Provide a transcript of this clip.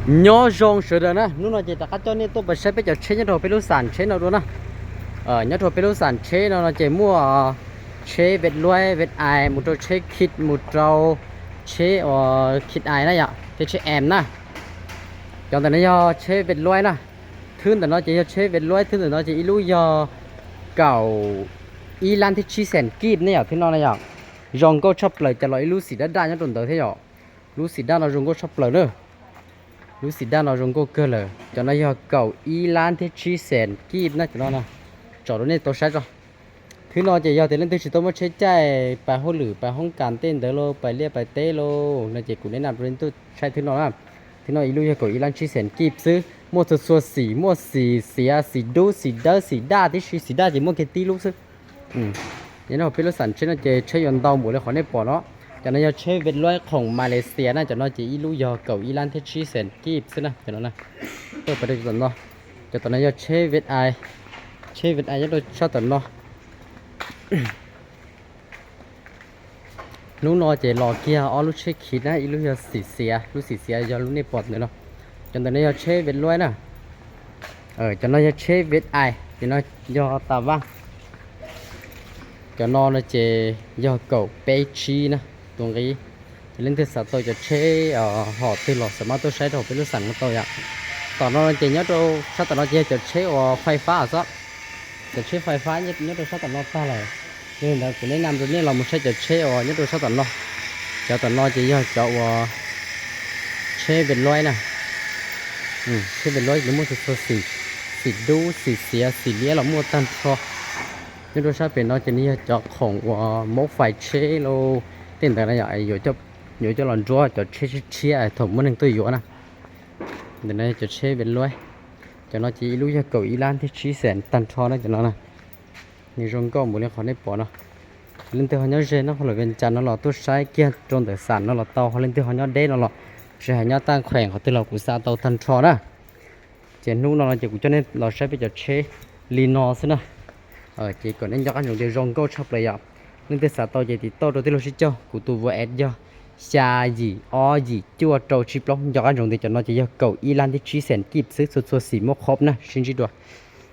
Nyob zoo sawv daws na, hnub no ces rov qab coj nej tuaj pais saib peb cov tsheb nyob rau peb lub xam tsheb no dua na. Nyob rau peb lub xam tsheb no no ces muaj tsheb Vet Luaib, Vet Ais, mus rau tsheb Khit, mus rau tsheb uas Khit Ais na yom, thiab tsheb Em na. Cov ntawm no yog tsheb Vet Luaib na. Thwb ntawm no ces yog tsheb Vet Luaib, thwb ntawm no ces ib lub yog kaum ib lab thiab tsib xees kib ne yom, thwb no na yom. Zoo nkauj tshaj plaws, cas los ib lub xim daj daj nyob rau ntawd thiab yom. Lub xim daj no zoo nkauj tshaj plaws na. Lub xim daj no zoo nkauj kawg lawm. Cov no yog kaum ib lab thiab tsib xees kib na cov no na. Tsom rau nej tau saib tso. Thwb no ces yog tias leej twg tsis tau muaj tsheb caij pais hauj lwm, pais hoob kas tej ntawd los, pais liaj pais teb los no ces kuv neb nam rau leej twg saib thwb no na. Thwb no ib lub yog kaum ib lab tsib xees kib xwb, muaj txhua txhua xim, muaj xim xiav, xim dub, xim dawb, xim daj tib si, xim daj ces muaj kiag tib lub xwb. Nyob rau peb lub xam tsheb no ces tsheb yuav ntau npaum li qhov nej pom no. Cov no yog tsheb Vet Luaib khoom Malaysia na, cov no ces ib lub yog kaum ib lab thiab tsib xees kib xwb na, cov no na. Tuaj pais rau cov tom no, cov tom no yog tsheb Vet Ais, tsheb Vet Ais nyob rau sab tom no. Hnub no ces los kiag ob lub tsheb Khit na, ib lub yog xim xiav, lub xim xiav yog lub nej pom ntawm no. Cov ntawm no yog tsheb Vet Luaib na. Cov no yog tsheb Vet Ais, cov no yog tas vaj. Cov no no ces yog kaum peb tsib na, tus nqi. Ces leej twg xav tau cov tsheb hom twg los xav mas tuaj saib rau peb lub xam no tau yom. Tom no ces nyob rau sab tom no ces yog cov tsheb uas fais fab xwb. Cov tsheb fais fab nyob rau sab tom no tag lawm. Yog li ntawd kuv neb nam rau nej los mus saib cov tsheb uas nyob rau sab tom no. Cov tom no ces yog cov uas tsheb Vet Luaib na. Tsheb Vet Luaib ces muaj txhua txhua xim, xim dub, xim xiav, xim liab los muaj tag nrho. Nyob rau sab pem no ces nws yog cov khoom uas maub fais tsheb lauj, tej ntawd na yom, yuav coj los nruab cov tsheb tshiab tshiab thaum muaj neeg tuaj yuav na. Ntawm no yog cov tsheb Vet Luaib. Cov no ces ib lub yog kaum ib lab thiab tsib xees tag nrho na cov no na. Nws zoo nkauj npaum li qhov nej pom no. Leej twg ho nyob ze nyob hauv lawm Vees Cas no los tuaj saib kiag rau ntawm xam no los tau, ho leej twg ho nyob deb no los tsis hais nyob Taj Khees qhov twg los kuv xa tau tag nrho na. Ces hnub no no ces kuv coj nej los saib peb cov tsheb li no xwb na. Ces kom nej nco qab ntsoov tias zoo nkauj tshaj plaws yom. Leej twg xav tau ces tiv tauj rau tij laug Sib Caug, kuv tus WhatsApp yog xya yim ob yim cuaj rau tsib plaub. Nco qab ntsoov tias cov no ces yog kaum ib lab thiab tsib xees kib xwb, txhua txhua xim muaj khob na, sib ntsib dua.